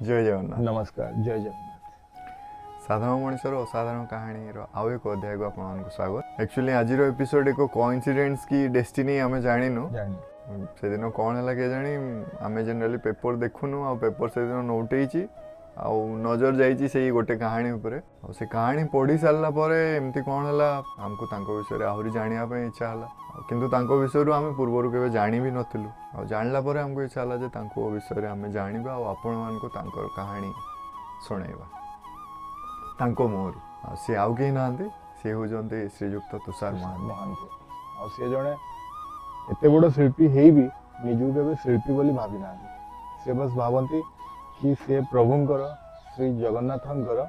ଜୟ ଜଗନ୍ନାଥ। ନମସ୍କାର, ଜୟ ଜଗନ୍ନାଥ। ସାଧାରଣ ମଣିଷର ଅସାଧାରଣ କାହାଣୀର ଆଉ ଏକ ଅଧ୍ୟାୟକୁ ଆପଣମାନଙ୍କୁ ସ୍ୱାଗତ। ଆକ୍ଚୁଆଲି ଆଜିର ଏପିସୋଡ୍ ଏକ କୋଇନ୍ସିଡେନ୍ସ କି ଡେଷ୍ଟିନି ଆମେ ଜାଣିନୁ। ଜାଣିନି। ସେଦିନ କ'ଣ ହେଲା କେଜାଣି, ଆମେ ଜେନେରାଲି ପେପର ଦେଖୁନୁ, ଆଉ ପେପର ସେଦିନ ନଉଟେଇଛି ଆଉ ନଜର ଯାଇଛି ସେଇ ଗୋଟେ କାହାଣୀ ଉପରେ। ଆଉ ସେ କାହାଣୀ ପଢ଼ି ସାରିଲା ପରେ ଏମିତି କ'ଣ ହେଲା, ଆମକୁ ତାଙ୍କ ବିଷୟରେ ଆହୁରି ଜାଣିବା ପାଇଁ ଇଚ୍ଛା ହେଲା। ଆଉ କିନ୍ତୁ ତାଙ୍କ ବିଷୟରୁ ଆମେ ପୂର୍ବରୁ କେବେ ଜାଣି ବି ନଥିଲୁ। ଆଉ ଜାଣିଲା ପରେ ଆମକୁ ଇଚ୍ଛା ହେଲା ଯେ ତାଙ୍କ ବିଷୟରେ ଆମେ ଜାଣିବା ଆଉ ଆପଣମାନଙ୍କୁ ତାଙ୍କର କାହାଣୀ ଶୁଣାଇବା ତାଙ୍କ ମୁହଁରୁ। ଆଉ ସିଏ ଆଉ କେହି ନାହାନ୍ତି, ସିଏ ହେଉଛନ୍ତି ଶ୍ରୀଯୁକ୍ତ ତୁଷାର ମହାନ୍ତି। ମହାନ୍ତି। ଆଉ ସିଏ ଜଣେ ଏତେ ବଡ଼ ଶିଳ୍ପୀ ହେଇ ବି ନିଜକୁ କେବେ ଶିଳ୍ପୀ ବୋଲି ଭାବି ନାହାନ୍ତି। ସେ ବାସ୍ ଭାବନ୍ତି କି ସେ ପ୍ରଭୁଙ୍କର, ଶ୍ରୀ ଜଗନ୍ନାଥଙ୍କର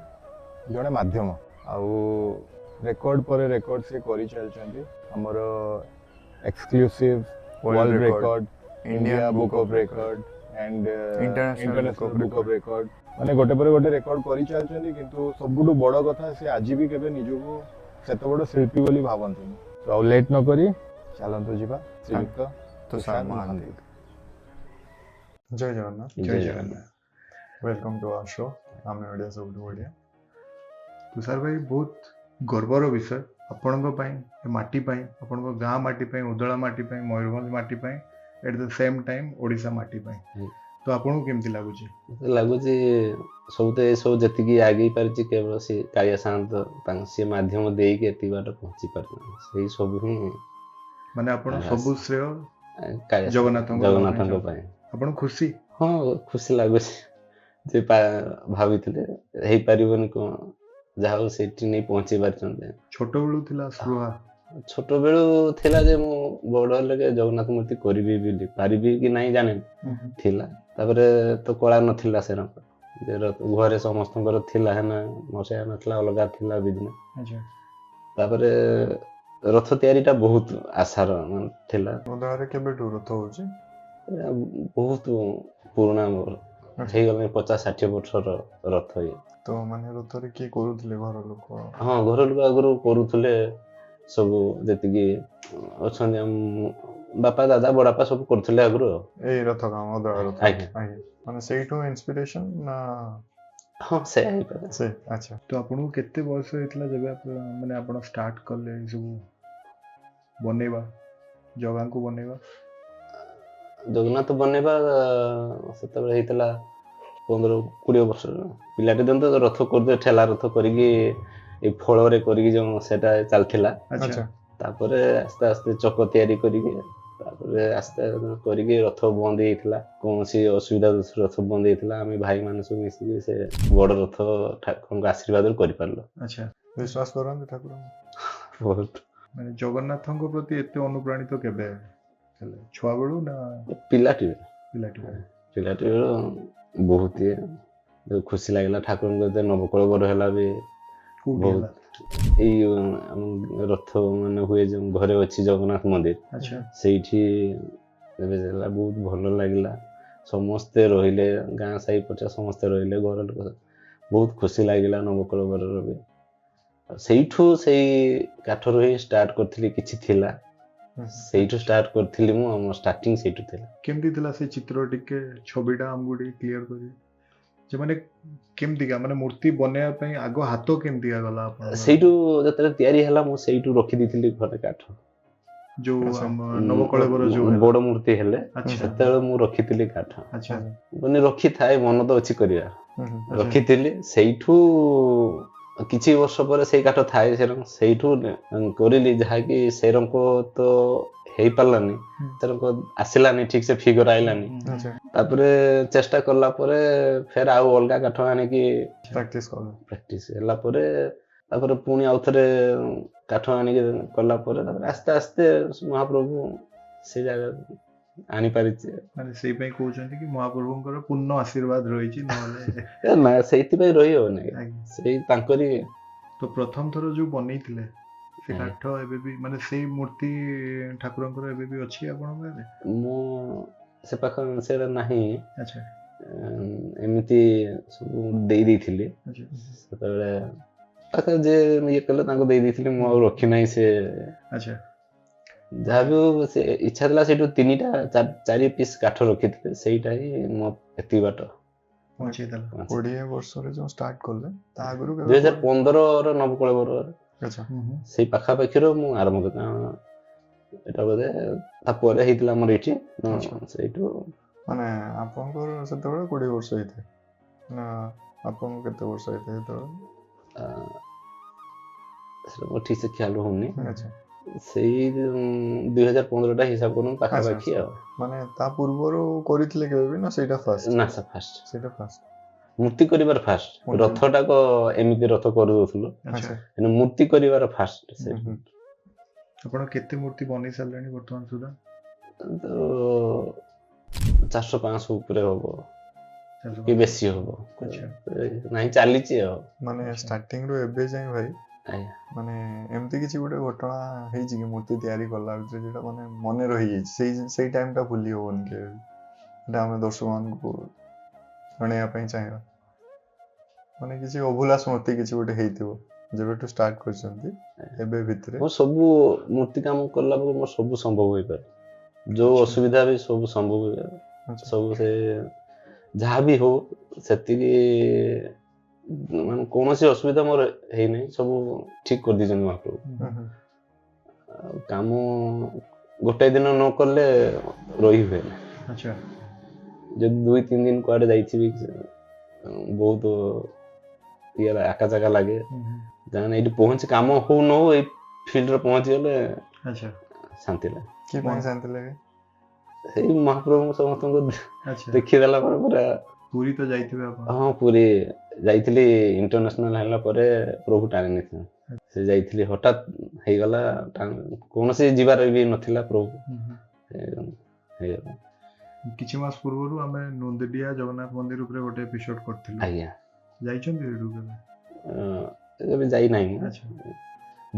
ଜଣେ ମାଧ୍ୟମ। ଆଉ ରେକର୍ଡ ପରେ ରେକର୍ଡ ସେ କରିଚାଲିଛନ୍ତି। ଆମର exclusive world world record, record, India book of record and International Book of book of record, ମାନେ ଗୋଟେ ପରେ ଗୋଟେ ରେକର୍ଡ କରିଚାଲିଛନ୍ତି। କିନ୍ତୁ ସବୁଠୁ ବଡ଼ କଥା, ସେ ଆଜି ବି କେବେ ନିଜକୁ ସେତେ ବଡ଼ ଶିଳ୍ପୀ ବୋଲି ଭାବନ୍ତିନି। ତ ଆଉ ଲେଟ୍ ନ କରି ଚାଲନ୍ତୁ ଯିବା ଶ୍ରୀଯୁକ୍ତ ତୁଷାର ମହାନ୍ତି। ଜୟ ଜଗନ୍ନାଥ। ଜୟ Jagannath. Welcome to our show, ଆମେ ଓଡ଼ିଆ ସବୁଠୁ ବଢ଼ିଆ। ତୁଷାର ଭାଇ, ବହୁତ ଗର୍ବର ବିଷୟ ଆପଣଙ୍କ ପାଇଁ, ଏ ମାଟି ପାଇଁ, ଆପଣଙ୍କ ଗାଁ ମାଟି ପାଇଁ, ଉଦଳା ମାଟି ପାଇଁ, ମୟୂରଭଞ୍ଜ ମାଟି ପାଇଁ, at the same time Odisha ମାଟି ପାଇଁ। ତ ଆପଣଙ୍କୁ କେମିତି ଲାଗୁଛି? ମତେ ଲାଗୁଛି ସବୁ ତ ଏସବୁ ଯେତିକି ଆଗେଇ ପାରିଛି, କେବଳ ସେ କାଳିଆ ସାଆନ୍ତ, ତାଙ୍କ ସିଏ ମାଧ୍ୟମ ଦେଇକି ଏତିକି ବାଟ ପହଞ୍ଚି ପାରିଛନ୍ତି। ସେଇ ସବୁ ହିଁ। ମାନେ ଆପଣ ସବୁ ଶ୍ରେୟ କାଳିଆ ଜଗନ୍ନାଥଙ୍କ ଜଗନ୍ନାଥଙ୍କ ପାଇଁ। ଆପଣ ଖୁସି? ହଁ, ଖୁସି ଲାଗୁଛି ଯେ ଭାବିଥିଲେ ହେଇପାରିବନି କଣ, ଯାହା ହଉ ସେଇଠି ନେଇ ପହଞ୍ଚେଇ ପାରିଛନ୍ତି। ଛୋଟବେଳୁ ଥିଲା ସ୍ପୃହା? ଛୋଟବେଳୁ ଥିଲା ଯେ ମୁଁ ବଡ ହେଲେ କି ଜଗନ୍ନାଥ ମୂର୍ତ୍ତି କରିବି ବୋଲି। ପାରିବି କି ନାହିଁ ଜାଣିନି, ଥିଲା। ତାପରେ ତ କଳା ନଥିଲା ସେରକମ ଯେ ଘରେ ସମସ୍ତଙ୍କର ଥିଲା, ହେନା ମୋର ସେଇଆ ନଥିଲା, ଅଲଗା ଥିଲା ବିଜନେସ୍। ତାପରେ ରଥ ତିଆରିଟା ବହୁତ ଆଶାର ମାନେ ଥିଲା। ଉଦଳାରେ କେବେଠୁ ରଥ ହଉଛି? ଏଇଟା ବହୁତ ପୁରୁଣା ମୋର ହେଇଗଲାଣି, 50-60 ବର୍ଷର ରଥ ଇଏ। ତ ମାନେ ରଥରେ କିଏ କରୁଥିଲେ, ଘର ଲୋକ? ହଁ, ଘର ଲୋକ ଆଗରୁ କରୁଥିଲେ ସବୁ, ଯେତିକି ଅଛନ୍ତି ଆମ ବାପା, ଦାଦା, ବଡବାପା ସବୁ କରୁଥିଲେ ଆଗରୁ ଆଉ। ଏଇ ରଥ କାମ, ଉଦଳା ରଥ? ଆଜ୍ଞା। ଆଜ୍ଞା, ମାନେ ସେଇଠୁ ଇନ୍ସପିରେସନ ନା? ହଁ, ସେଇଆ ହେଇପାରେ। ସେ ଆଚ୍ଛା। ତ ଆପଣଙ୍କୁ କେତେ ବୟସ ହେଇଥିଲା ଯେବେ ମାନେ ଆପଣ ଷ୍ଟାର୍ଟ କଲେ ଏଇ ସବୁ ବନେଇବା, ଜଗାଙ୍କୁ ବନେଇବା? ଜଗନ୍ନାଥ ବନେଇବା ସେତେବେଳେ ହେଇଥିଲା 15-20 ବର୍ଷ। ପିଲାଟି ଦିନ ତ ରଥ କରୁଥିଲେ, ଠେଲା ରଥ କରିକି, ଏଇ ଫଳରେ କରିକି ଯୋଉ ସେଟା ଚାଲିଥିଲା। ତାପରେ ଆସ୍ତେ ଆସ୍ତେ ଚକ ତିଆରି କରିକି, ତାପରେ ଆସ୍ତେ ଆସ୍ତେ କରିକି ରଥ ବନ୍ଦ ହେଇଥିଲା। କୌଣସି ଅସୁବିଧା ଦୋଷରୁ ରଥ ବନ୍ଦ ହେଇଥିଲା। ଆମେ ଭାଇମାନେ ସବୁ ମିଶିକି ସେ ବଡ ରଥ ଠାକୁରଙ୍କ ଆଶୀର୍ବାଦରୁ କରିପାରିଲୁ। ବିଶ୍ୱାସ କରନ୍ତି ଠାକୁରଙ୍କୁ? ବହୁତ। ମାନେ ଜଗନ୍ନାଥଙ୍କ ପ୍ରତି ଏତେ ଅନୁପ୍ରାଣିତ କେବେ ହେଲେ, ଛୁଆବେଳୁ ନା? ପିଲାଟି ବେଳୁ। ପିଲାଟି ବେଳୁ। ପିଲାଟି ବେଳୁ ବହୁତ ଇଏ, ଯୋଉ ଖୁସି ଲାଗିଲା ଠାକୁରଙ୍କ ଯେତେ ନବକଳେବର ହେଲା ବି। କୋଉଠି ବହୁତ ହେଲା? ଏଇ ଆମ ରଥ ମାନେ ହୁଏ, ଯୋଉ ଘରେ ଅଛି ଜଗନ୍ନାଥ ମନ୍ଦିର, ସେଇଠି ଏବେ ହେଲା, ବହୁତ ଭଲ ଲାଗିଲା। ସମସ୍ତେ ରହିଲେ, ଗାଁ ସାହି ପଡ଼ିଶା ସମସ୍ତେ ରହିଲେ, ଘର ଲୋକ, ବହୁତ ଖୁସି ଲାଗିଲା ନବକଳେବରର ବି। ଆଉ ସେଇଠୁ ସେଇ କାଠରୁ ହିଁ ଷ୍ଟାର୍ଟ କରିଥିଲି, କିଛି ଥିଲା, ସେଇଠୁ ଷ୍ଟାର୍ଟ କରିଥିଲି ମୁଁ। ଆମ ଷ୍ଟାର୍ଟିଂ ସେଇଠୁ ଥିଲା। କେମିତି ଥିଲା ସେ ଚିତ୍ର? ଟିକେ ଛବିଟା ଆମକୁ ଟିକେ କ୍ଲିୟର କରିବେ ଯେ ମାନେ କେମିତିକା, ମାନେ ମୂର୍ତ୍ତି ବନେଇବା ପାଇଁ ଆଗ ହାତ କେମିତିକା ଗଲା ଆପଣଙ୍କର? ସେଇଠୁ ଯେତେବେଳେ ତିଆରି ହେଲା, ମୁଁ ସେଇଠୁ ରଖିଦେଇଥିଲି ଘରେ କାଠ। ଯୋଉ ଆମ ନବକଳେବର ଯୋଉ ହେଲା। ବଡ ମୂର୍ତ୍ତି ହେଲେ, ସେତେବେଳେ ମୁଁ ରଖିଥିଲି କାଠ। ମାନେ ରଖିଥାଏ, ମନ ତ ଅଛି କରିବା। ରଖିଥିଲି ସେଇଠୁ, କିଛି ବର୍ଷ ପରେ ସେଇ କାଠ ଥାଏ ସେରକମ, ସେଇଠୁ କରିଲି, ଯାହାକି ସେରଙ୍କ ତ ହେଇପାରିଲାନି, ସେରଙ୍କ ଆସିଲାନି, ଠିକ ସେ ଫିଗର ଆଇଲାନି। ତାପରେ ଚେଷ୍ଟା କଲା ପରେ ଫେର ଆଉ ଅଲଗା କାଠ ଆଣିକି ପ୍ରାକ୍ଟିସ କଲ। ପ୍ରାକ୍ଟିସ ହେଲା ପରେ, ତାପରେ ପୁଣି ଆଉ ଥରେ କାଠ ଆଣିକି କଲା ପରେ, ତାପରେ ଆସ୍ତେ ଆସ୍ତେ ମହାପ୍ରଭୁ ସେ ଜାଗା ଆଣିପାରିଛି। ମାନେ ସେଇ ପାଇଁ କହୁଛନ୍ତି କି ମହାପ୍ରଭୁଙ୍କର ପୂର୍ଣ୍ଣ ଆଶୀର୍ବାଦ ରହିଛି, ନହେଲେ ଏ ନା, ସେଇଥିପାଇଁ ରହିହବନି। ସେଇ ତାଙ୍କରି। ତ ପ୍ରଥମ ଥର ଯୋଉ ବନେଇଥିଲେ ସେ କାଠ ଏବେ ବି, ମାନେ ସେଇ ମୂର୍ତ୍ତି ଠାକୁରଙ୍କର ଏବେ ବି ଅଛି ଆପଣଙ୍କ ପାଖରେ? ମୁଁ ସେ ପାଖ ସେଟା ନାହିଁ। ଏମିତି ସବୁ ଦେଇ ଦେଇଥିଲି ସେତେବେଳେ, ପାଖରେ ଯେ ଇଏ କଲେ ତାଙ୍କୁ ଦେଇ ଦେଇଥିଲି, ମୁଁ ଆଉ ରଖିନାହିଁ ସେ। ଯାହା ବି ହଉ, ସେ ଇଚ୍ଛା ଥିଲା, ସେଇଠୁ 3ଟା 4 ପିସ୍ କାଠ ରଖିଥିଲେ, ସେଇଟା ହିଁ ମୋ ଏତିକି ବାଟ। ପହଞ୍ଚେଇ ଦେଲା। 20 ବର୍ଷରେ ଯୋଉ ଷ୍ଟାର୍ଟ କଲେ, ତା ଆଗରୁ କେବେ 2015ର ନବକଳେବର, ସେଇ ପାଖାପାଖିରୁ ମୁଁ ଆରମ୍ଭ କଲି। କାରଣ ଏଇଟା ବୋଧେ ତାପରେ ହେଇଥିଲା ଆମର ଏଇଠି। ସେଇଠୁ। ମାନେ ଆପଣଙ୍କର ସେତେବେଳେ 20 ବର୍ଷ ହେଇଥାଏ ନା ଆପଣଙ୍କୁ କେତେ ବର୍ଷ ହେଇଥାଏ ସେତେବେଳେ? ସେଟା ମୋର ଠିକ ସେ ଖିଆଲ ହଉନି। ସେଇ 2015ଟା ହିସାବ କରନ୍ତୁ ପାଖାପାଖି ଆଉ। ମାନେ ତା ପୂର୍ବରୁ କରିଥିଲେ କେବେ ବି ନା ସେଇଟା ଫାର୍ଷ୍ଟ? ନା ସାର୍, ଫାର୍ଷ୍ଟ। ସେଇଟା ଫାର୍ଷ୍ଟ। ମୂର୍ତ୍ତି କରିବାର ଫାର୍ଷ୍ଟ। ରଥଟାକ ଏମିତି ରଥ କରିଦଉଥିଲୁ, କିନ୍ତୁ ମୂର୍ତ୍ତି କରିବାର ଫାର୍ଷ୍ଟ। ଆପଣ କେତେ ମୂର୍ତ୍ତି ବନେଇ ସାରିଲେଣି ବର୍ତ୍ତମାନ ସୁଦ୍ଧା? ତ 400-500 ଉପରେ ହବ କି ବେଶୀ ହବ ନାହିଁ, ଚାଲିଛି ଆଉ। ମାନେ ଷ୍ଟାର୍ଟିଂ ରୁ ଏବେ ଯାଏଁ ଭାଇ, ମାନେ ଏମିତି କିଛି ଗୋଟେ ଘଟଣା ହେଇଛି କି ମୂର୍ତ୍ତି ତିଆରି କଲା ଭିତରେ ଯୋଉଟା ମାନେ ମନେ ରହିଯାଇଛି, ସେଇ ଟାଇମ ଟା ଭୁଲି ହବନି କେବେ ବି, ଏଇଟା ଆମେ ଦର୍ଶକମାନଙ୍କୁ ଜଣେଇବା ପାଇଁ ଚାହିଁବା। ମାନେ କିଛି ଅଭୁଲା ସ୍ମୃତି କିଛି ଗୋଟେ ହେଇଥିବ ଯେବେଠୁ ଷ୍ଟାର୍ଟ କରିଛନ୍ତି ଏବେ ଭିତରେ। ମୁଁ ସବୁ ମୂର୍ତ୍ତି କାମ କଲା ପରେ ମୋର ସବୁ ସମ୍ଭବ ହେଇପାରେ, ଯୋଉ ଅସୁବିଧା ବି ସବୁ ସମ୍ଭବ ହେଇପାରେ। ସବୁ ସେ ଯାହା ବି ହଉ ସେତିକି ମାନେ କୌଣସି ଅସୁବିଧା ମୋର ହେଇନାହିଁ, ସବୁ ଠିକ କରିଦେଇଛନ୍ତି ମହାପ୍ରଭୁ। ଆଉ କାମ ଗୋଟାଏ ଦିନ ନ କଲେ ରହି ହୁଏନି। ଯଦି 2-3 ଦିନ କୁଆଡେ ଯାଇଥିବି ବହୁତ ଇଏ ଆକାଚାକା ଲାଗେ। କାରଣ ଏଇଠି ପହଞ୍ଚି କାମ ହଉ ନ ହଉ ଏଇ ଫିଲ୍ଡରେ ପହଞ୍ଚିଗଲେ ଶାନ୍ତି ଲାଗେ। କି ପାଇଁ ଶାନ୍ତି ଲାଗେ? ସେଇ ମହାପ୍ରଭୁଙ୍କୁ ସମସ୍ତଙ୍କୁ ଦେଖିଦେଲା ପରେ ପୁରା। ପୁରୀ ତ ଯାଇଥିବେ ଆପଣ? ହଁ, ପୁରୀ ଯାଇଥିଲି। ଇଣ୍ଟରନ୍ୟାସନାଲ ହେଲା ପରେ ପ୍ରଭୁ ଟାଣି ନେଇଥିଲେ, ସେ ଯାଇଥିଲି, ହଠାତ୍ ହେଇଗଲା, କୌଣସି ଯିବାର ବି ନଥିଲା, ପ୍ରଭୁ ହେଇଗଲା। କିଛି ମାସ ପୂର୍ବରୁ ଆମେ ନୁନ୍ଦିଡିଆ ଜଗନ୍ନାଥ ମନ୍ଦିର ଉପରେ ଗୋଟେ ଏପିସୋଡ କରିଥିଲୁ। ଆଜ୍ଞା। ଯାଇଛନ୍ତି ସେଠୁ କେବେ? ଏବେ ଯାଇନାହିଁ,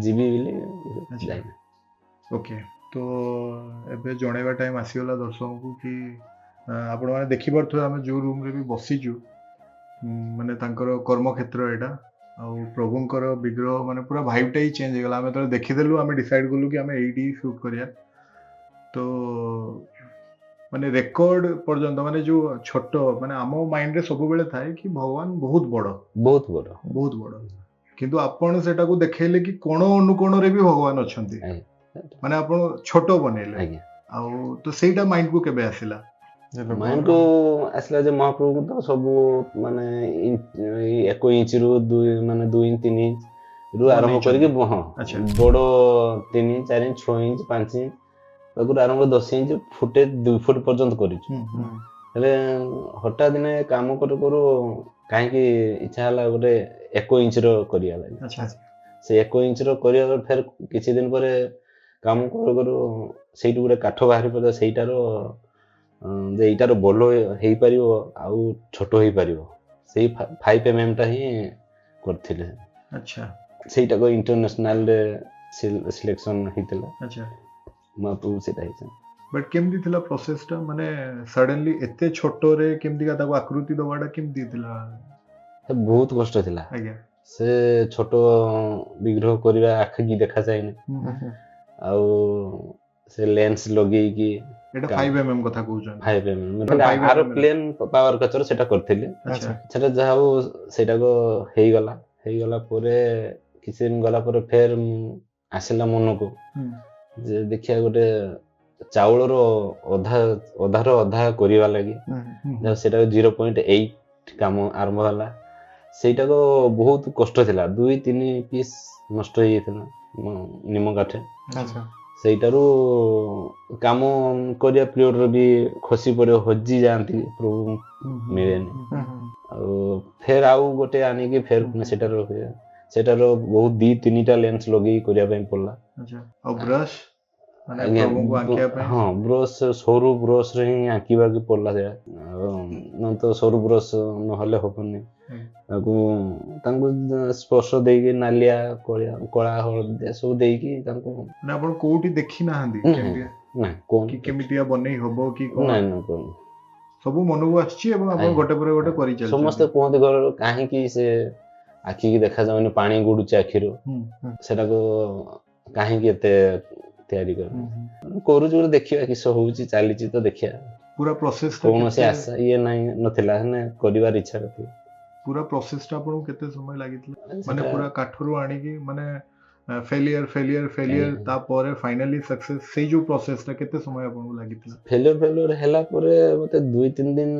ଯିବି ବୋଲି ଯାଇନି। ଓକେ, ତ ଏବେ ଜଣେଇବା ଟାଇମ୍ ଆସିଗଲା ଦର୍ଶକଙ୍କୁ କି ଆପଣମାନେ ଦେଖିପାରୁଥିବେ ଆମେ ଯେଉଁ ରୁମ୍ରେ ବି ବସିଛୁ, ମାନେ ତାଙ୍କର କର୍ମକ୍ଷେତ୍ର ଏଇଟା, ଆଉ ପ୍ରଭୁଙ୍କର ବିଗ୍ରହ ମାନେ ପୁରା ଭାଇବ୍ଟା ହିଁ ଚେଞ୍ଜ ହେଇଗଲା। ଆମେ ଯେତେବେଳେ ଦେଖିଦେଲୁ ଆମେ ଡିସାଇଡ୍ କଲୁ କି ଆମେ ଏଇଠି ସୁଟ୍ କରିବା। ତ ମାନେ ରେକର୍ଡ ପର୍ଯ୍ୟନ୍ତ ମାନେ ଯୋଉ ଛୋଟ ମାନେ ଆମ ମାଇଣ୍ଡରେ ସବୁବେଳେ ଥାଏ କି ଭଗବାନ ବହୁତ ବଡ଼, ବହୁତ ବଡ଼, ବହୁତ ବଡ଼, କିନ୍ତୁ ଆପଣ ସେଟାକୁ ଦେଖେଇଲେ କି କୋଣ ଅନୁକୋଣରେ ବି ଭଗବାନ ଅଛନ୍ତି, ମାନେ ଆପଣ ଛୋଟ ବନେଇଲେ। ଆଉ ତ ସେଇଟା ମାଇଣ୍ଡକୁ କେବେ ଆସିଲା? ମାଇଣ୍ଡକୁ ଆସିଲା ଯେ ମହାପ୍ରଭୁଙ୍କୁ ତ ସବୁ ମାନେ 1 ଇଞ୍ଚରୁ 2, ମାନେ 2 ଇଞ୍ଚ 3 ଇଞ୍ଚ ରୁ ଆରମ୍ଭ କରିକି ହଁ ବଡ଼ 3 ଇଞ୍ଚ 4 ଇଞ୍ଚ 6 ଇଞ୍ଚ 5 ଇଞ୍ଚ ପାଖରୁ ଆରମ୍ଭ 10 ଇଞ୍ଚ ଫୁଟେ 2 ଫୁଟ ପର୍ଯ୍ୟନ୍ତ କରିଛୁ। ହେଲେ ହଠାତ୍ ଦିନେ କାମ କରୁ କରୁ କାହିଁକି ଇଚ୍ଛା ହେଲା ଗୋଟେ 1 ଇଞ୍ଚର କରିବା ଲାଗି। ସେ 1 ଇଞ୍ଚର କରିବା ଫେର କିଛି ଦିନ ପରେ କାମ କରୁ କରୁ ସେଇଠୁ ଗୋଟେ କାଠ ବାହାରି ପଡ଼ିଲା, ସେଇଟାର ଯେ ଏଇଟାର ବଲ ହେଇପାରିବ ଆଉ ଛୋଟ ହେଇପାରିବ, ସେଇ 5 mm ଟା ହିଁ କରିଥିଲେ। ସେଇଟାକୁ ଇଣ୍ଟରନ୍ୟାସନାଲରେ ସିଲେକ୍ସନ ହେଇଥିଲା। ମହାପ୍ରଭୁ ସେଇଟା ହେଇଛନ୍ତି। ବଟ୍ କେମିତି ଥିଲା ପ୍ରୋସେସଟା? ମାନେ ସଡନଲି ଏତେ ଛୋଟରେ କେମିତିକା ତାକୁ ଆକୃତି ଦବାଟା କେମିତି ଥିଲା? ବହୁତ କଷ୍ଟ ଥିଲା। ସେ ଛୋଟ ବିଗ୍ରହ କରିବା ଆଖିକି ଦେଖାଯାଏନି, ଆଉ ସେ ଲେନ୍ସ ଲଗେଇକି। ଏଇଟା 5 mm କଥା କହୁଛନ୍ତି? 5 mm ଆର ପ୍ଲେନ୍ ପାୱାର କଚର ସେଟା କରିଥିଲି। ସେଟା ଯାହା ହଉ ସେଇଟାକୁ ହେଇଗଲା। ହେଇଗଲା ପରେ କିଛି ଦିନ ଗଲା ପରେ ଫେର ଆସିଲା ମନକୁ ଯେ ଦେଖିବା ଗୋଟେ ଚାଉଳର ଅଧା, ଅଧାର ଅଧା କରିବା ଲାଗି। ସେଟା 0.8 କାମ ଆରମ୍ଭ ହେଲା। ସେଇଟାକୁ ବହୁତ କଷ୍ଟ ଥିଲା, 2-3 ପିସ୍ ନଷ୍ଟ ହେଇଯାଇଥିଲା ନିମ କାଠ। ସେଇଟାରୁ କାମ କରିବା ପିରିୟଡ଼ରେ ବି ଖସି ପଡ଼ିବ, ହଜି ଯାଆନ୍ତି, ପ୍ରଭୁ ମିଳେନି। ଆଉ ଫେର ଆଉ ଗୋଟେ ଆଣିକି ଫେର ପୁଣି ସେଟାର ସେଟାର ବହୁତ 2-3ଟା ଲେନ୍ସ ଲଗେଇ କରିବା ପାଇଁ ପଡ଼ିଲା। ଆଉ ବ୍ରଶ? ହଁ, ବ୍ରଶ ସରୁ ବ୍ରଶରେ ହିଁ ଆଙ୍କିବାକୁ ପଡ଼ିଲା ସେଇଟା, ଆଉ ନହେଲେ ତ ସରୁ ବ୍ରଶ ନହେଲେ ହବନି। ତାକୁ ତାଙ୍କୁ ସ୍ପର୍ଶ ଦେଇକି ନାଲିଆ କଳା ହଳଦିଆ ସବୁ ଦେଇକି ତାଙ୍କୁ। ଆପଣ କୋଉଠି ଦେଖି ନାହାନ୍ତି କେମିତିଆ ବନେଇ ହବ କି? ନାଇଁ ନାଇଁ, କଣ ସବୁ ମନକୁ ଆସିଛି ଏବଂ ଆପଣ ଗୋଟେ ପରେ ଗୋଟେ କରି ଚାଲିଛନ୍ତି। ସମସ୍ତେ କୁହନ୍ତି ଘର କାହିଁକି ସେ ଆଖିକି ଦେଖାଯାଉନି, ପାଣି ଗଡୁଛି ଆଖିରୁ, ସେଟାକୁ କାହିଁକି ଏତେ ତିଆରି କରୁ କରୁଛୁ ଗୋଟେ, ଦେଖିବା କିସ ହଉଛି, ଚାଲିଛି ତ ଦେଖିବା। ପୁରା ପ୍ରୋସେସ କୌଣସି ଆଶା ଇଏ ନାହିଁ ନଥିଲା, ହେଲେ କରିବାର ଇଚ୍ଛା ଥିଲା। ପୁରା ପ୍ରୋସେସଟା ଆପଣଙ୍କୁ କେତେ ସମୟ ଲାଗିଥିଲା? ମାନେ ପୁରା କାଠରୁ ଆଣିକି ମାନେ ଫେଲିୟର ଫେଲିୟର ଫେଲିୟର, ତାପରେ ଫାଇନାଲି ସକ୍ସେସ, ସେଇ ଯୋଉ ପ୍ରୋସେସଟା କେତେ ସମୟ ଆପଣଙ୍କୁ ଲାଗିଥିଲା? ଫେଲିୟର ହେଲା ପରେ ମତେ 2-3 ଦିନ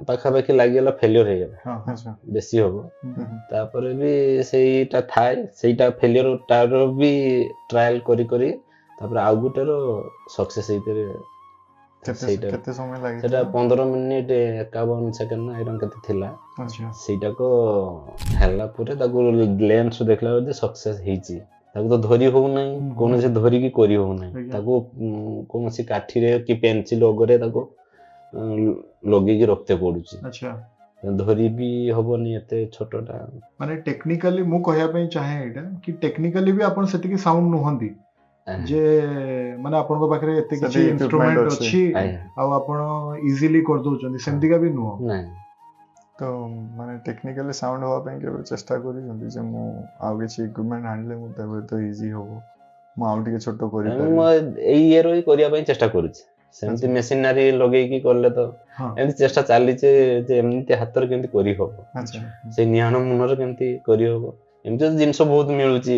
ପାଖାପାଖି ଲାଗିଗଲା, ଫେଲିୟର ହେଇଗଲା। ଆଚ୍ଛା। ବେଶୀ ହବ। ତାପରେ ବି ସେଇଟା ଥାଏ, ସେଇଟା ଫେଲିୟର ତାର ବି ଟ୍ରାଏଲ କରି କରି ତାପରେ ଆଉ ଗୋଟେର ସକ୍ସେସ ହେଇଥିଲେ। କେତେ କେତେ ସମୟ ସେଟା ଲାଗିଥିଲା? 15 ମିନିଟ 51 ସେକେଣ୍ଡ ନା ଏରକମ କେତେ ଥିଲା। ଆଚ୍ଛା। ସେଇଟାକୁ ହେଲା ପରେ ତାକୁ ଲେନ୍ସ ଦେଖିଲା ବେଳେ ସକ୍ସେସ ହେଇଛି। ତାକୁ ତ ଧରି ହଉନାହିଁ, କୌଣସି ଧରିକି କରି ହଉନାହିଁ। ତାକୁ କୌଣସି କାଠିରେ କି ପେନସିଲ ଅଗରେ ତାକୁ ଲଗେଇକି ରଖିତେ ପଡୁଛି। ଆଚ୍ଛା। ଧରି ବି ହବନି ଏତେ ଛୋଟଟା। ମାନେ ଟେକ୍ନିକାଲି ମୁଁ କହିବା ପାଇଁ ଚାହେଁ ଏଇଟା କି ଟେକ୍ନିକାଲି ବି ଆପଣ ସେତିକି ସାଉଣ୍ଡ ନୁହନ୍ତି ଯେ ମାନେ ଆପଣଙ୍କ ପାଖରେ ଏତେ କିଛି ସେତିକି ଇନଷ୍ଟ୍ରୁମେଣ୍ଟ equipment ଅଛି ଆଜ୍ଞା। ଆଉ ଆପଣ ଇଜିଲି କରିଦଉଛନ୍ତି, ସେମିତିକା ବି ନୁହଁ। ନାଇଁ। ତ ମାନେ ଟେକ୍ନିକାଲି ସାଉଣ୍ଡ ହବା ପାଇଁ କେବେ ଚେଷ୍ଟା କରିଛନ୍ତି ଯେ ମୁଁ ଆଉ କିଛି ଇକ୍ୱିପମେଣ୍ଟ ଆଣିଲେ ମୁଁ ତେବେ ତ ଇଜି ହବ, ମୁଁ ଆଉ ଟିକେ ଛୋଟ କରିପାରିବି? ମୁଁ ଏଇ ଇଏରୁ ହିଁ କରିବା ପାଇଁ ଚେଷ୍ଟା କରୁଛି। ସେମିତି ମେସିନାରୀ ଲଗେଇକି କଲେ ତ ଏମିତି ଚେଷ୍ଟା ଚାଲିଛି ଯେ ଏମିତି ହାତରେ କେମିତି କରିହବ, ଆଚ୍ଛା। ସେଇ ନିହାଣ ମୁନରେ କେମିତି କରିହବ। ଏମିତି ତ ଜିନିଷ ବହୁତ ମିଳୁଛି,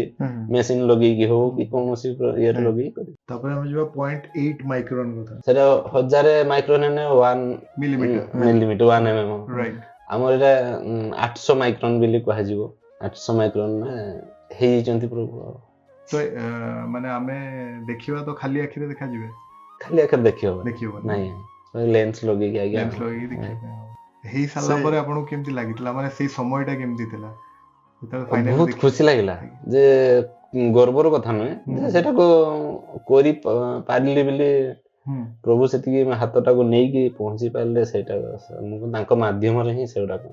ମେସିନ ଲଗେଇକି ହଉ କି କୌଣସି ଇଏରେ ଲଗେଇକି କରିବ। ତାପରେ ଆମେ ଯିବା 0.8 ମାଇକ୍ରୋନ କଥା। ସେଟା 1000 ମାଇକ୍ରୋନ ହେଲେ 1 ମିଲିମିଟର, ମିଲିମିଟର 1 mm। ରାଇଟ୍। ଆମର ଏଇଟା 800 ମାଇକ୍ରୋନ ବୋଲି କୁହାଯିବ। 800 ମାଇକ୍ରୋନ ହେଇଯାଇଛନ୍ତି ପ୍ରଭୁ। ତ ମାନେ ଆମେ ଦେଖିବା ତ ଖାଲି ଆଖିରେ ଦେଖାଯିବେ? ଖାଲି ଆଖିରେ ଦେଖିହବ ଦେଖିହବନି। ନାଇଁ, ଲେନ୍ସ ଲଗେଇକି ଆଜ୍ଞା। ଲେନ୍ସ ଲଗେଇକି ଦେଖିବା ପାଇଁ। ହେଇ ସାରିଲା ପରେ ଆପଣଙ୍କୁ କେମିତି ଲାଗିଥିଲା? ମାନେ ସେଇ ସମୟଟା କେମିତି ଥିଲା ଯେତେବେଳେ ଫାଇନାଲି? ବହୁତ ଖୁସି ଲାଗିଲା ଯେ ଗର୍ବର କଥା ନୁହେଁ ଯେ ସେଟାକୁ କରି ପାରିଲି ବୋଲି, ପ୍ରଭୁ ସେତିକି ହାତଟାକୁ ନେଇକି ପହଞ୍ଚି ପାରିଲେ, ସେଇଟା ମୁଁ ତାଙ୍କ ମାଧ୍ୟମରେ ହିଁ ସେଗୁଡାକ।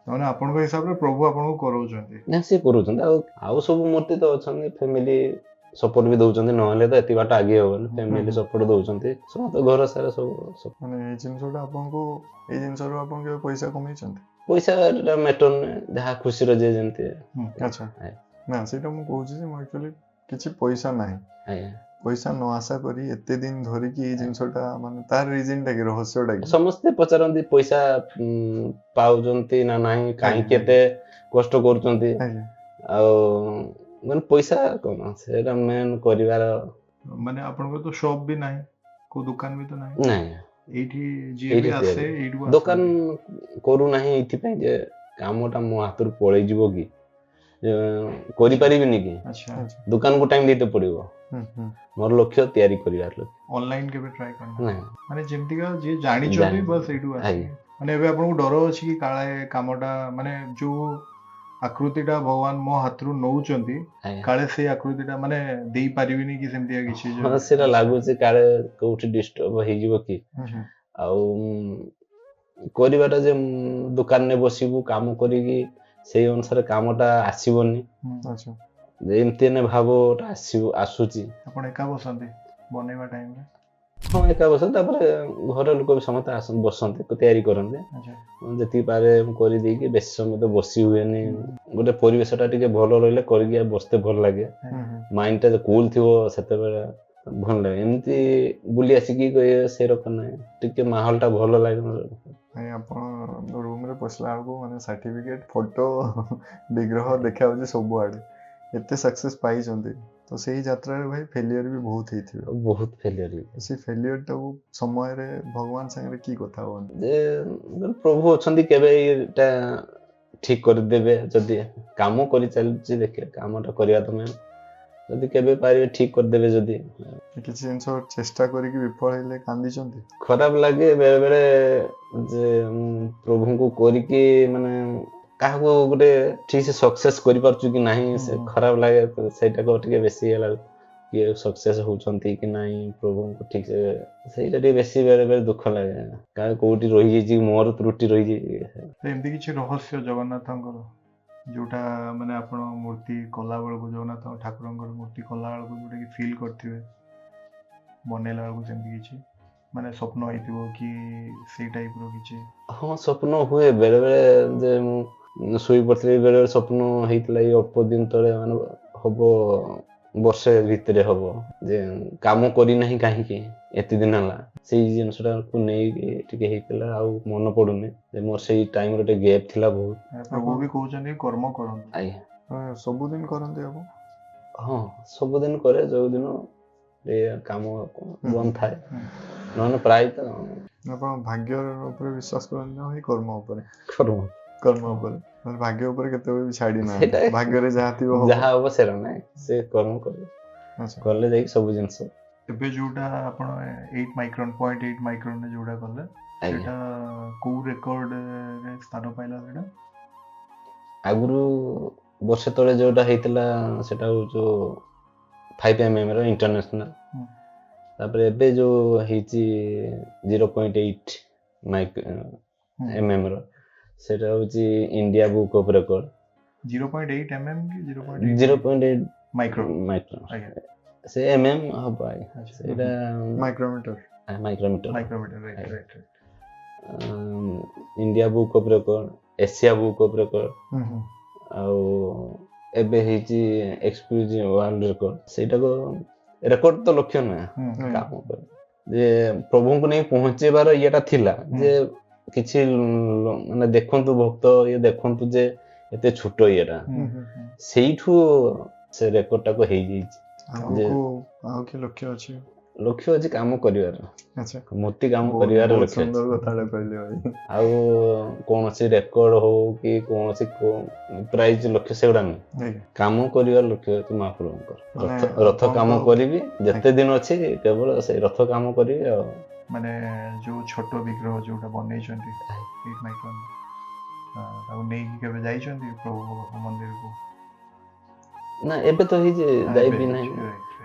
ମାନେ ଆପଣଙ୍କ ହିସାବରେ ପ୍ରଭୁ ଆପଣଙ୍କୁ କରଉଛନ୍ତି? ନା, ସିଏ କରୁଛନ୍ତି। ଆଉ ଆଉ ସବୁ ମୂର୍ତ୍ତି ତ ଅଛନ୍ତି, ଫ୍ୟାମିଲି ସପୋର୍ଟ ବି ଦଉଛନ୍ତି, ନହେଲେ ତ ଏତିକି ବାଟ ଆଗେଇ ହବନି। ଫ୍ୟାମିଲି ସପୋର୍ଟ ଦଉଛନ୍ତି ସମସ୍ତେ, ଘର ସାରା ସବୁ। ମାନେ ଏଇ ଜିନିଷଟା ଆପଣଙ୍କୁ, ଏଇ ଜିନିଷରୁ ଆପଣ କେବେ ପଇସା କମେଇଛନ୍ତି? ପଇସା ମ୍ୟାଟର ନୁହେଁ, ଯାହା ଖୁସିର ଯିଏ ଯେମିତି। ଆଚ୍ଛା। ନା, ସେଇଟା ମୁଁ କହୁଛି ଯେ ମୁଁ ଆକ୍ଚୁଆଲି କିଛି ପଇସା ନାହିଁ, ଆଜ୍ଞା, ପଇସା ନ ଆଶା କରି ଏତେ ଦିନ ଧରିକି ଏଇ ଜିନିଷଟା, ମାନେ ତାର ରିଜନଟା କି, ରହସ୍ୟଟା କି? ସମସ୍ତେ ପଚାରନ୍ତି ପଇସା ପାଉଛନ୍ତି ନା ନାହିଁ, କାହିଁକି ଏତେ କଷ୍ଟ କରୁଛନ୍ତି। ଆଉ ମାନେ ପଇସା କଣ ସେଇଟା ମେନ୍ କରିବାର। ମାନେ ଆପଣଙ୍କର ତ ସପ୍ ବି ନାହିଁ, କୋଉ ଦୋକାନ ବି ତ ନାହିଁ? ନାଇଁ। ଏଇଠି ଯିଏ ବି ଆସେ ଏଇଠୁ? ଦୋକାନ କରୁନାହିଁ ଏଇଥିପାଇଁ ଯେ କାମଟା ମୋ ହାତରୁ ପଳେଇ ଯିବ କି, କରିପାରିବିନି କି। ଦୋକାନକୁ ଟାଇମ ଦେଇତେ ପଡିବ। ମୋର ଲକ୍ଷ୍ୟ ତିଆରି କରିବାର ଲକ୍ଷ୍ୟ। ଅନଲାଇନ କେବେ ଟ୍ରାଏ କରିନା? ନାଇଁ। ମାନେ ଯେମିତିକା ଯିଏ ଜାଣିଛନ୍ତି ବାସ୍ ଏଇଠୁ ଆସେ। ମାନେ ଏବେ ଆପଣଙ୍କୁ ଡର ଅଛି କି କାଳେ କାମଟା, ମାନେ ଯୋଉ ଆକୃତିଟା ଭଗବାନ ମୋ ହାତରୁ ନଉଛନ୍ତି, କାଳେ ସେଇ ଆକୃତିଟା ମାନେ ଦେଇପାରିବିନି କି, ସେମିତିକା କିଛି? ହଁ, ସେଇଟା ଲାଗୁଛି କାଳେ କୋଉଠି ଡିଷ୍ଟର୍ବ ହେଇଯିବ କି। ଆଉ କରିବାଟା ଯେ ଦୋକାନରେ ବସିବୁ କାମ କରିକି, ସେଇ ଅନୁସାରେ କାମଟା ଆସିବନି। ଏମିତି ଏନେ ଭାବଟା ଆସିବ, ଆସୁଛି। ଆପଣ ଏକା ବସନ୍ତି ବନେଇବା ଟାଇମରେ? ହଁ, ଏକା ବସନ୍ତି। ତାପରେ ଘର ଲୋକ ବି ସମସ୍ତେ ଆସନ୍ତି, ବସନ୍ତି, ତିଆରି କରନ୍ତି। ଯେତିକି ପାରେ ମୁଁ କରିଦେଇକି, ବେଶୀ ସମୟ ତ ବସି ହୁଏନି। ଗୋଟେ ପରିବେଶଟା ଟିକେ ଭଲ ରହିଲେ କରିକି ବସିତେ ଭଲ ଲାଗେ। ମାଇଣ୍ଡ ଟା କୁଲ ଥିବ ସେତେବେଳେ ଭଲ ଲାଗେ। ଏମିତି ବୁଲି ଆସିକି ସେ ରକମ ନାହିଁ, ଟିକେ ମାହୋଲ ଟା ଭଲ ଲାଗେ। ନାଇଁ, ଆପଣ ରୁମରେ ପଶିଲା ବେଳକୁ ମାନେ ସାର୍ଟିଫିକେଟ, ଫଟୋ, ବିଗ୍ରହ ଦେଖାଯାଉଛି ସବୁଆଡେ। ଏତେ ସକ୍ସେସ ପାଇଛନ୍ତି ତ ସେଇ ଯାତ୍ରାରେ ଭାଇ ଫେଲିୟର ବି ବହୁତ ହେଇଥିବେ? ବହୁତ ଫେଲିୟର ହେଇଛି। ସେ ଫେଲିୟର ଟାକୁ ସମୟରେ ଭଗବାନ ସାଙ୍ଗରେ କି କଥା ହୁଅନ୍ତି? ଯେ ପ୍ରଭୁ ଅଛନ୍ତି, କେବେ ଏଇଟା ଠିକ କରିଦେବେ। ଯଦି କାମ କରି ଚାଲିଛି, ଦେଖିବେ କାମଟା କରିବା ତ ମେନ୍, ଯଦି କେବେ ପାରିବେ ଠିକ କରିଦେବେ। ଯଦି କିଛି ଜିନିଷ ଚେଷ୍ଟା କରିକି ବିଫଳ ହେଲେ କାନ୍ଦିଛନ୍ତି? ଖରାପ ଲାଗେ ବେଳେ ବେଳେ ଯେ ପ୍ରଭୁଙ୍କୁ କରିକି ମାନେ କାହାକୁ ଗୋଟେ ଠିକ ସେ ସକ୍ସେସ କରିପାରୁଛୁ କି ନାହିଁ, ସେ ଖରାପ ଲାଗେ। ସେଇଟାକୁ ଟିକେ ବେଶୀ ହେଲା, କିଏ ସକ୍ସେସ ହଉଛନ୍ତି କି ନାହିଁ ପ୍ରଭୁଙ୍କୁ ଠିକ ସେ, ସେଇଟା ଟିକେ ବେଶୀ ବେଳେ ବେଳେ ଦୁଃଖ ଲାଗେ, କାଳେ କୋଉଠି ରହିଯାଇଛି, ମୋର ତ୍ରୁଟି ରହିଯାଇଛି। ଏମିତି କିଛି ରହସ୍ୟ ଜଗନ୍ନାଥଙ୍କର ଯୋଉଟା ମାନେ ଆପଣ ମୂର୍ତ୍ତି କଲା ବେଳକୁ, ଜଗନ୍ନାଥ ଠାକୁରଙ୍କର ମୂର୍ତ୍ତି କଲା ବେଳକୁ ଯୋଉଟା କି ଫିଲ୍ କରିଥିବେ ବନେଇଲା ବେଳକୁ, ସେମିତି କିଛି ମାନେ ସ୍ୱପ୍ନ ହେଇଥିବ କି ସେଇ ଟାଇପର କିଛି? ହଁ, ସ୍ୱପ୍ନ ହୁଏ ବେଳେ ବେଳେ ଯେ ମୁଁ ଶୋଇ ପଡିଥିଲି, ବେଳେ ବେଳେ ସ୍ୱପ୍ନ ହେଇଥିଲା। ଏଇ ଅଳ୍ପ ଦିନ ତଳେ, ମାନେ ହବ ବର୍ଷେ ଭିତରେ ହବ ଯେ କାମ କରିନାହିଁ କାହିଁକି ଏତେ ଦିନ ହେଲା, ସେଇ ଜିନିଷଟାକୁ ନେଇକି ଟିକେ ହେଇଥିଲା। ଆଉ ମନେ ପଡୁନି ଯେ ମୋର ସେଇ ଟାଇମରେ ଟିକେ ଗ୍ୟାପ୍ ଥିଲା ବହୁତ। ପ୍ରଭୁ ବି କହୁଛନ୍ତି କର୍ମ କରନ୍ତୁ। ଆଜ୍ଞା। ସବୁଦିନ କରନ୍ତି ଆପଣ? ହଁ, ସବୁଦିନ କରେ, ଯୋଉଦିନ କାମ ବନ୍ଦ ଥାଏ, ନହେଲେ ପ୍ରାୟ ତ। ଆପଣ ଭାଗ୍ୟ ଉପରେ ବିଶ୍ୱାସ କରନ୍ତି ନା ଭାଇ କର୍ମ ଉପରେ? କର୍ମ। କର୍ମ ଉପରେ, ଭାଗ୍ୟ ଉପରେ କେତେବେଳେ ବି ଛାଡି ନାହାନ୍ତି। ଭାଗ୍ୟରେ ଯାହା ଥିବ ଯାହା ହବ ସେଟା ନାଇଁ, ସେ କର୍ମ କରିବେ, କଲେ ଯାଇକି ସବୁ ଜିନିଷ। ଏବେ ଯୋଉଟା ଆପଣ 8 ମାଇକ୍ରନ୍ 0.8 ମାଇକ୍ରନ୍ ଯୋଉଟା କଲେ, ସେଟା କୋଉ ରେକର୍ଡରେ ସ୍ଥାନ ପାଇଲା? ସେଟା ଆଗରୁ ବର୍ଷେ ତଳେ ଯୋଉଟା ହେଇଥିଲା ସେଟା ହଉଛି 5 mm ର ଇଣ୍ଟରନ୍ୟାସନାଲ। ତାପରେ ଏବେ ଯୋଉ ହେଇଛି 0.8 mm ର, ସେଟା ହଉଛି India book of record. 0.8 mm କି 0.8 ମାଇକ୍ରୋ? ମାଇକ୍ରୋ, ସେ mm ହବ ଆଜ୍ଞା, ସେଇଟା micrometer. Micrometer. Micrometer, right right. India book of record, Asia book of record, ଆଉ ଏବେ ହେଇଛି ଏକ୍ସକ୍ଲୁଜିଭ ୱାର୍ଲଡ ରେକର୍ଡ। ସେଇଟାକୁ ରେକର୍ଡ ତ ଲକ୍ଷ୍ୟ ନୁହେଁ, କାମ କରେ ଯେ ପ୍ରଭୁଙ୍କୁ ନେଇ ପହଞ୍ଚେଇବାର ଇଏଟା ଥିଲା ଯେ କିଛି ମାନେ ଦେଖନ୍ତୁ ଭକ୍ତ ଇଏ ଦେଖନ୍ତୁ ଯେ ଏତେ ଛୋଟ ଇଏଟା, ସେଇଠୁ ସେ ରେକର୍ଡଟାକୁ ହେଇଯାଇଛି। ଆଉ କି ଲକ୍ଷ୍ୟ ଅଛି? ଲକ୍ଷ୍ୟ ଅଛି କାମ କରିବାର, ମୂର୍ତ୍ତି କାମ କରିବାର ଲକ୍ଷ୍ୟ। ସୁନ୍ଦର କଥାଟା କହିଲେ ଭାଇ। ଆଉ କୌଣସି ରେକର୍ଡ ହଉ କି କୌଣସି ପ୍ରାଇଜ ଲକ୍ଷ୍ୟ ସେଗୁଡା ନୁହେଁ, କାମ କରିବାର ଲକ୍ଷ୍ୟ ଅଛି ମହାପ୍ରଭୁଙ୍କର। ରଥ କାମ କରିବି ଯେତେ ଦିନ ଅଛି, କେବଳ ସେଇ ରଥ କାମ କରିବି। ଆଉ ମାନେ ଯୋଉ ଛୋଟ ବିଗ୍ରହ ଯୋଉଟା ବନେଇଛନ୍ତି 8 ମାଇକ୍ରନ୍, ତାକୁ ନେଇକି କେବେ ଯାଇଛନ୍ତି ପ୍ରଭୁଙ୍କ ମନ୍ଦିରକୁ? ନା, ଏବେ ତ ହେଇଛି, ଯାଇବି ନାହିଁ।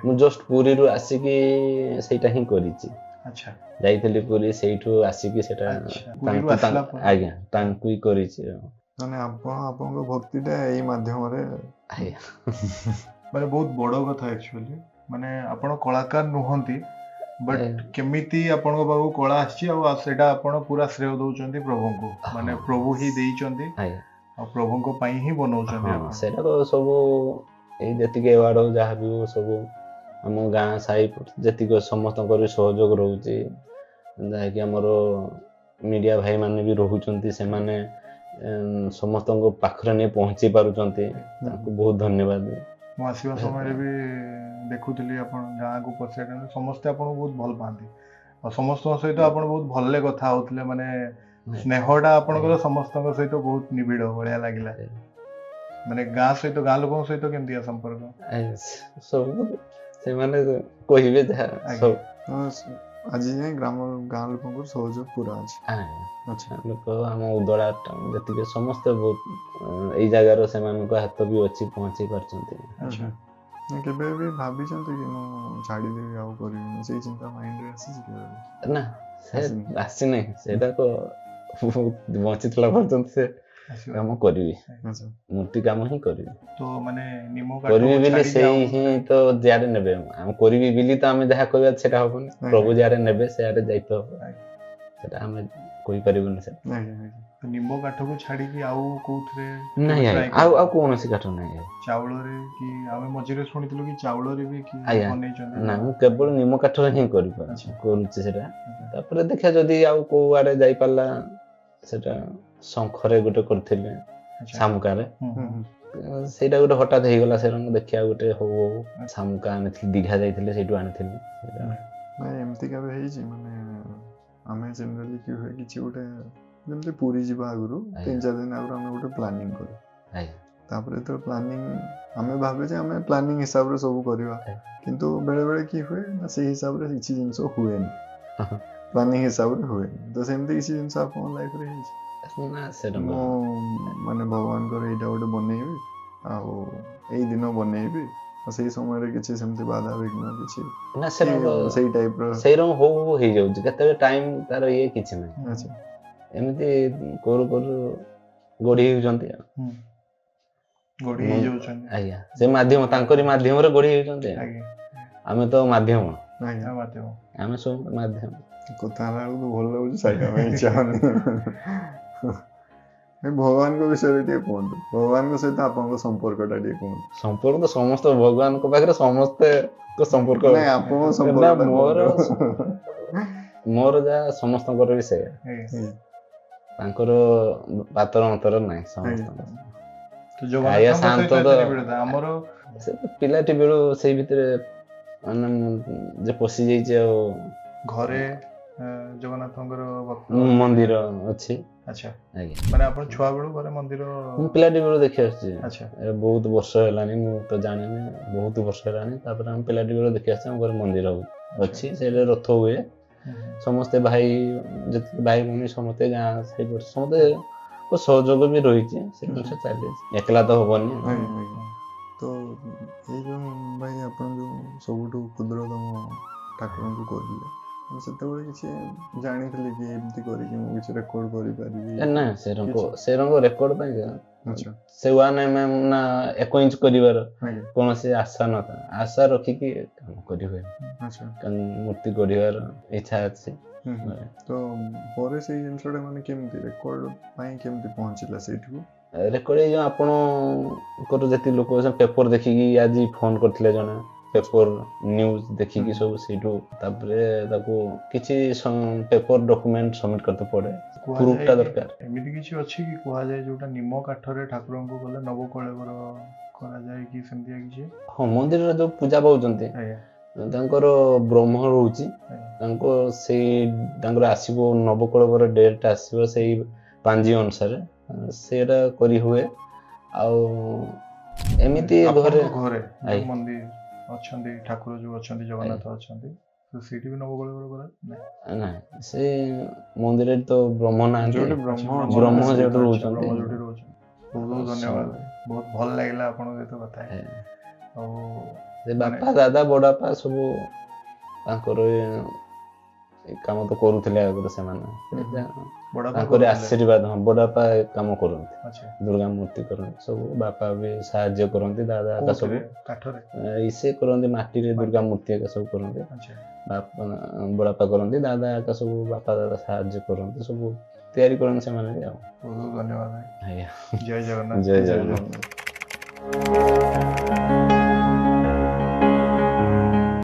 ମୁଁ ଜଷ୍ଟ ପୁରୀରୁ ଆସିକି ସେଇଟା ହିଁ କରିଛି। ଆଚ୍ଛା। ଯାଇଥିଲି ପୁରୀ, ସେଇଠୁ ଆସିକି ସେଟା ଆଜ୍ଞା ତାଙ୍କୁ ହିଁ କରିଛି। ମାନେ ଆପଣ ଆପଣଙ୍କ ଭକ୍ତିଟା ଏଇ ମାଧ୍ୟମରେ। ଆଜ୍ଞା। ମାନେ ବହୁତ ବଡ କଥା ଆକ୍ଚୁଆଲି, ମାନେ ଆପଣ କଳାକାର ନୁହନ୍ତି, ବଟ୍ କେମିତି ଆପଣଙ୍କ ପାଖକୁ କଳା ଆସିଛି, ଆଉ ସେଇଟା ଆପଣ ପୁରା ଶ୍ରେୟ ଦଉଛନ୍ତି ପ୍ରଭୁଙ୍କୁ, ମାନେ ପ୍ରଭୁ ହିଁ ଦେଇଛନ୍ତି ଆଉ ପ୍ରଭୁଙ୍କ ପାଇଁ ହିଁ ବନଉଛନ୍ତି। ସେଇଟା ତ ସବୁ ଏଇ ଯେତିକି ଆୱାର୍ଡ ହଉ ଯାହା ବି ହଉ ସବୁ ଆମ ଗାଁ ସାହି ଯେତିକି ସମସ୍ତଙ୍କର ବି ସହଯୋଗ ରହୁଛି, ଯାହାକି ଆମର ମିଡ଼ିଆ ଭାଇମାନେ ବି ରହୁଛନ୍ତି, ସେମାନେ ସମସ୍ତଙ୍କ ପାଖରେ ନେଇ ପହଞ୍ଚେଇ ପାରୁଛନ୍ତି, ତାଙ୍କୁ ବହୁତ ଧନ୍ୟବାଦ। ମୁଁ ଆସିବା ସମୟରେ ବି ଦେଖୁଥିଲି ଆପଣ ଗାଁକୁ ପଶିବା ଟାଇମ୍ରେ ସମସ୍ତେ ଆପଣଙ୍କୁ ବହୁତ ଭଲ ପାଆନ୍ତି, ଆଉ ସମସ୍ତଙ୍କ ସହିତ ଆପଣ ବହୁତ ଭଲରେ କଥା ହଉଥିଲେ, ମାନେ ସ୍ନେହଟା ଆପଣଙ୍କର ସମସ୍ତଙ୍କ ସହିତ ବହୁତ ନିବିଡ଼ ଭଳିଆ ଲାଗିଲା। ମାନେ ଗାଁ ସହିତ, ଗାଁ ଲୋକଙ୍କ ସହିତ କେମିତିକା ସମ୍ପର୍କ? ସବୁ ସେମାନେ କହିବେ ଯାହା ସବୁ। ଆଜି ଯାଏଁ ଗ୍ରାମ ଗାଁ ଲୋକଙ୍କର ସହଯୋଗ ପୁରା ଅଛି। ଆଚ୍ଛା, ଲୋକ ଆମ ଉଦଳା ଯେତିକି ସମସ୍ତେ ବହୁତ ଏଇ ଜାଗାର ସେମାନଙ୍କ ହାତ ବି ଅଛି, ପହଞ୍ଚେଇ ପାରୁଛନ୍ତି। ଆଚ୍ଛା, କେବେ ବି ଭାବିଛନ୍ତି କି ମୁଁ ଛାଡ଼ିଦେବି ଆଉ କରିବିନି, ସେଇ ଚିନ୍ତା ମାଇଣ୍ଡରେ ଆସିଛି କେବେ? ନା, ସେ ଆସିନାହିଁ। ସେଇଟା ତ ବଞ୍ଚିଥିଲା ପର୍ଯ୍ୟନ୍ତ ସେ କାମ କରିବି, ମୂର୍ତ୍ତି କାମ ହିଁ କରିବି। ତ ମାନେ ନିମ କରିବି ବୋଲି ସେଇ ହିଁ ତ ଯୁଆଡେ ନେବେ, ଆମେ କରିବି ବୋଲି ତ ଆମେ ଯାହା କହିବା ସେଟା ହବନି, ପ୍ରଭୁ ଯୁଆଡେ ନେବେ ସେଆଡେ ଯାଇତେ ହବ, ସେଟା ଆମେ କହିପାରିବୁନି। ସେଟା ନିମ୍ବ କାଠକୁ ଛାଡିକି ଆଉ କୋଉଥିରେ? ନାଇଁ ଆଜ୍ଞା, ଆଉ ଆଉ କୌଣସି କାଠ ନାହିଁ। ଚାଉଳରେ କି? ଆମେ ମଝିରେ ଶୁଣିଥିଲୁ କି ଚାଉଳରେ ବି କି ବନେଇଛନ୍ତି? ନା, ମୁଁ କେବଳ ନିମ କାଠରେ ହିଁ କରିପାରୁଛି, କରୁଛି ସେଟା। ତାପରେ ଦେଖିବା ଯଦି ଆଉ କୋଉ ଆଡେ ଯାଇପାରିଲା। ସେଟା ଶଙ୍ଖରେ ଗୋଟେ କରିଥିଲି, ଶାମୁକାରେ, ସେଇଟା ଗୋଟେ ହଠାତ୍ ହେଇଗଲା। ସେଟା ଦେଖିବା ଗୋଟେ ହଉ ହଉ ଶାମୁକା ଆଣିଥିଲି, ଦୀଘା ଯାଇଥିଲି ସେଇଠୁ ଆଣିଥିଲି। ନାଇଁ, ଏମିତି କେବେ ହେଇଛି ମାନେ ଆମେ ଜେନେରାଲି କି ହୁଏ କିଛି ଗୋଟେ, ଯେମିତି ପୁରୀ ଯିବା ଆଗରୁ 3-4 ଦିନ ଆଗରୁ ଆମେ ଗୋଟେ ପ୍ଲାନିଂ କରୁ। ତାପରେ ଯେତେବେଳେ ପ୍ଲାନିଂ ଆମେ ଭାବେ ଯେ ଆମେ ପ୍ଲାନିଂ ହିସାବରେ ସବୁ କରିବା, କିନ୍ତୁ ବେଳେବେଳେ କି ହୁଏ ନା ସେଇ ହିସାବରେ କିଛି ଜିନିଷ ହୁଏନି, ପ୍ଲାନିଂ ହିସାବରେ ହୁଏନି। ତ ସେମିତି କିଛି ଜିନିଷ ଆପଣଙ୍କ ଲାଇଫରେ ହେଇଛି? ନା, ସେଟା ମୁଁ ମାନେ ଭଗବାନଙ୍କର ଏଇଟା ଗୋଟେ ବନେଇବି ଆଉ ଏଇ ଦିନ ବନେଇବି, ସେଇ ସମୟରେ କିଛି ସେମିତି ବାଧା ବିଘ୍ନ କିଛି ନା, ସେଇ ଟାଇପର ସେଇ ରକମ ହଉ ହଉ ହେଇଯାଉଛି, କେତେବେଳେ ଟାଇମ ତାର ଇଏ କିଛି ନାହିଁ। ଆଚ୍ଛା, ଏମିତି କରୁ କରୁ ଗଢି ହେଉଛନ୍ତି। ଗଢି ହେଇଯାଉଛନ୍ତି ଆଜ୍ଞା, ସେ ମାଧ୍ୟମ ତାଙ୍କରି ମାଧ୍ୟମରେ ଗଢି ହେଉଛନ୍ତି। ଆମେ ତ ମାଧ୍ୟମ, ଆମେ ସବୁ ମାଧ୍ୟମ। କଥା ହେଲା ବେଳକୁ ଭଲ ଲାଗୁଛି, ସାଇଡ ପାଇଁ ଇଚ୍ଛା ହଉନି। ନାଇଁ, ଭଗବାନଙ୍କ ବିଷୟରେ ଟିକେ କୁହନ୍ତୁ, ଭଗବାନଙ୍କ ସହିତ ଆପଣଙ୍କ ସମ୍ପର୍କଟା ଟିକେ କୁହନ୍ତୁ। ସମ୍ପର୍କ ତ ସମସ୍ତ ଭଗବାନଙ୍କ ପାଖରେ ସମସ୍ତଙ୍କ ସମ୍ପର୍କ। ନାଇଁ, ଆପଣଙ୍କ ସମ୍ପର୍କଟା ମୋର କୁହନ୍ତୁ। ମୋର ଯାହା ସମସ୍ତଙ୍କର ବି ସେଇଆ। ଆଜ୍ଞା। ତାଙ୍କର ପାତର ଅନ୍ତର ନାହିଁ ସମସ୍ତଙ୍କର। ତ ଜଗନ୍ନାଥଙ୍କ ଶାନ୍ତ ସହିତ ତ- ଏତେ ନିବିଡ଼ତା ଆମର। ସେ ତ ପିଲାଟି ବେଳୁ ସେଇ ଭିତରେ ମାନେ ମୁଁ ଯେ ପଶି ଯାଇଛି ଆଉ। ଘରେ ଜଗନ୍ନାଥଙ୍କର ଭକ୍ତ? ମନ୍ଦିର ଅଛି। ଆଚ୍ଛା। ଆଜ୍ଞା। ମାନେ ଆପଣ ଛୁଆ ବେଳୁ ଘରେ ମନ୍ଦିର? ମୁଁ ପିଲାଟି ବେଳୁ ଦେଖି ଆସୁଛି। ଆଚ୍ଛା। ଏ ବହୁତ ବର୍ଷ ହେଲାଣି, ମୁଁ ତ ଜାଣିନି, ବହୁତ ବର୍ଷ ହେଲାଣି। ତାପରେ ଆମେ ପିଲାଟି ବେଳୁ ଦେଖି ଆସୁଛି, ଆମ ଘରେ ମନ୍ଦିର ଅଛି, ସେଇଟା ରଥ ହୁଏ। ହୁଁ, ହୁଁ। ସମସ୍ତେ ଭାଇ, ଯେତିକି ଭାଇ ଭଉଣୀ ସମସ୍ତେ, ଗାଁ ସାହି ପଡ଼ିଶା ସମସ୍ତେ ସହଯୋଗ ବି ରହିଛି, ସେ ଜିନିଷ ଚାଲିଛି, ଏକଲା ତ ହବନି। ଆଜ୍ଞା ଆଜ୍ଞା। ତ ଏଇ ଯୋଉ ଭାଇ ଆପଣ ଯୋଉ ସବୁଠୁ କ୍ଷୁଦ୍ରତମ ଠାକୁରଙ୍କୁ କହିଲେ, ମୁଁ ସେତେବେଳେ କିଛି ଜାଣିଥିଲି କି ଏମିତି କରିକି ମୁଁ କିଛି ରେକର୍ଡ କରିପାରିବି? ଏ ନା, ସେ ରଙ୍ଗ ରେକର୍ଡ ପାଇଁ ସେ 1 mm ନା 1 ଇଞ୍ଚ କରିବାର କୌଣସି ଆଶା ନଥାଏ। ଆଶା ରଖିକି କାମ କରିହୁଏ। କାରଣ ମୂର୍ତ୍ତି ଗଢ଼ିବାର ଇଚ୍ଛା ଅଛି। ହୁଁ, ହୁଁ। ତ ପରେ ସେଇ ଜିନିଷଟା ମାନେ କେମିତି ରେକର୍ଡ ପାଇଁ କେମିତି ପହଞ୍ଚିଲା ସେଇଠିକୁ? ରେକର୍ଡ ଏଇ ଯୋଉ ଆପଣଙ୍କର ଯେତିକି ଲୋକ ପେପର ଦେଖିକି, ଆଜି ଫୋନ କରିଥିଲେ ଜଣେ, ପେପର ନ୍ୟୁଜ ଦେଖିକି ସବୁ ସେଇଠୁ, ତାପରେ ତାକୁ କିଛି ପେପର ଡକୁମେଣ୍ଟ ସବମିଟ କରତେ ପଡେ, କୁହାଯାଏ ପ୍ରୁଫଟା ଦରକାର। ଏମିତି କିଛି ଅଛି କି, କୁହାଯାଏ ଯୋଉଟା ନିମ କାଠରେ ଠାକୁରଙ୍କୁ କଲେ ନବକଳେବର କରାଯାଏ କି, ସେମିତିଆ କିଛି? ହଁ, ମନ୍ଦିରରେ ଯୋଉ ପୂଜା ପାଉଛନ୍ତି, ତାଙ୍କର ବ୍ରହ୍ମ ରହୁଛି। ତାଙ୍କ ସେଇ ତାଙ୍କର ଆସିବ ନବକଳେବର ଡେଟ୍ ଆସିବ, ସେଇ ପାଞ୍ଜି ଅନୁସାରେ ସେଇଟା କରି ହୁଏ। ଆଉ ଏମିତି ଘରେ ଆପଣଙ୍କ ଘରେ ଯୋଉ ମନ୍ଦିର ଅଛନ୍ତି, ଠାକୁର ଯୋଉ ଅଛନ୍ତି, ଜଗନ୍ନାଥ ଅଛନ୍ତି, ତ ସେଇଠି ବି ନବକଳେବର କରାଯାଏ ନାଇଁ? ନାଇଁ, ସେ ମନ୍ଦିରରେ ତ ବ୍ରହ୍ମ ନାହାନ୍ତି। ଯୋଉଠି ବ୍ରହ୍ମ ବ୍ରହ୍ମ ଅଛନ୍ତି, ଯୋଉଠି ଆଚ୍ଛା, ରହୁଛନ୍ତି। ବ୍ରହ୍ମ ଯୋଉଠି ରହୁଛନ୍ତି। ବହୁତ ବହୁତ ଧନ୍ୟବାଦ, ବହୁତ ଭଲ ଲାଗିଲା ଆପଣଙ୍କ ସହିତ କଥା ହେଇ। ଆଉ ସେ ବାପା, ଦାଦା, ବଡବାପା ସବୁ ତାଙ୍କର ଏ କାମ ତ କରୁଥିଲେ ଆଗରୁ ସେମାନେ। ବଡବାପା ତାଙ୍କରି କରୁଥିଲେ? ଆଶୀର୍ବାଦ। ହଁ, ବଡବାପା ଏ କାମ କରନ୍ତି। ଦୁର୍ଗା ମୂର୍ତ୍ତି କରନ୍ତି ସବୁ, ବାପା ବି ସାହାଯ୍ୟ କରନ୍ତି, ଦାଦା ଏକା ସବୁ। କୋଉଥିରେ, କାଠରେ? ଏଇ ସେ କରନ୍ତି ମାଟିରେ ଦୁର୍ଗା ମୂର୍ତ୍ତି ଏକା ସବୁ କରନ୍ତି। ବାପା, ବଡବାପା କରନ୍ତି, ଦାଦା ଏକା ସବୁ, ବାପା ଦାଦା ସାହାଯ୍ୟ କରନ୍ତି, ସବୁ ତିଆରି କରନ୍ତି ସେମାନେ ବି ଆଉ। ବହୁତ ବହୁତ ଧନ୍ୟବାଦ ଭାଇ। ଆଜ୍ଞା। ଜୟ ଜଗନ୍ନାଥ। ଜୟ ଜଗନ୍ନାଥ। ଜଗନ୍ନାଥ।